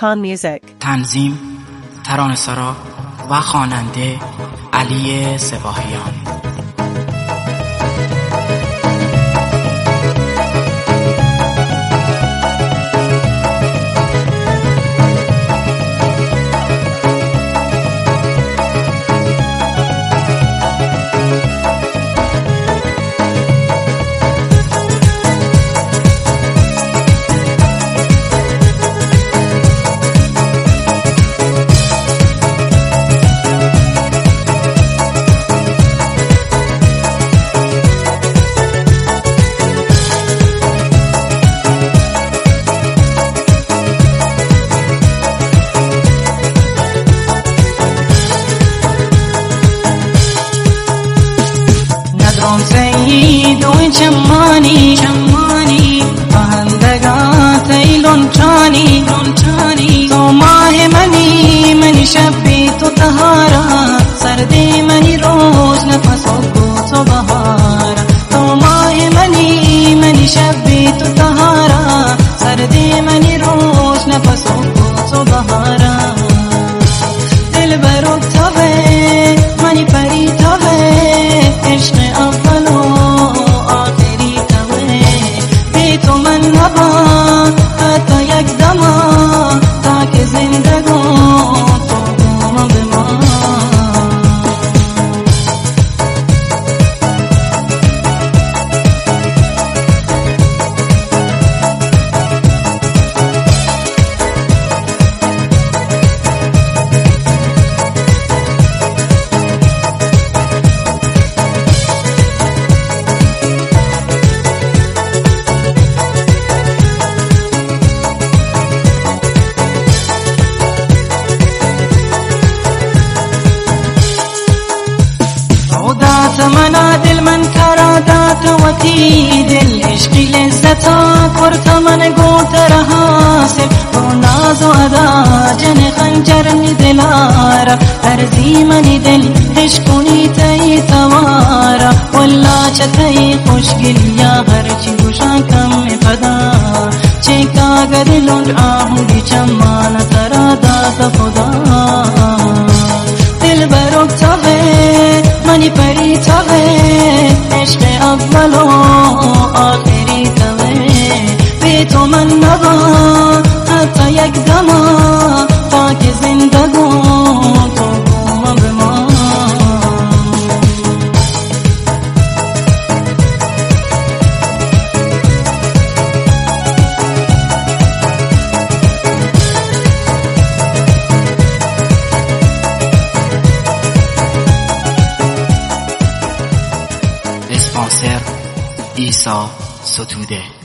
Khan Music. تنظیم، ترانه‌سرا و خواننده علی سپاهیان. ندرون تئی دوئیں چمانی، چمانی، بہندگاں تئی لنٹانی، لنٹانی. تو ماہ منی، منی شب بی تو تہارا، سردی منی روز نفس و گو تو بہارا. تو ماہ منی، منی شب بی تو تہارا، سردی منی روز نفس و گو تو بہارا. دلبرو توے، منی پری توے، عشق اول و آخری توے. بے تو من نباں، حتی یک دماں، تاکہ زندگاں تو گوں من بماں. تو دات منا دل، من ترا دات وتی دل، عشقی لذتا کرت من گوں ترا حاصل. تو ناز و ادا جن خنجر نی دلارا، ارزی منی دل اشکنی تئی توارا. واللہ چہ تئی خوشگلیا ہرچی گوشاں کم پدا، چہ کاگد لنڈ آہوری چمان ترا دات خدا. دلبرو توے، منی پری توے، عشق اول و آخری توے. بے تو من نباں، حتی یک دماں، تاکہ زندگاں تو گوں من بماں. اسپانسر، عیسی ستوده.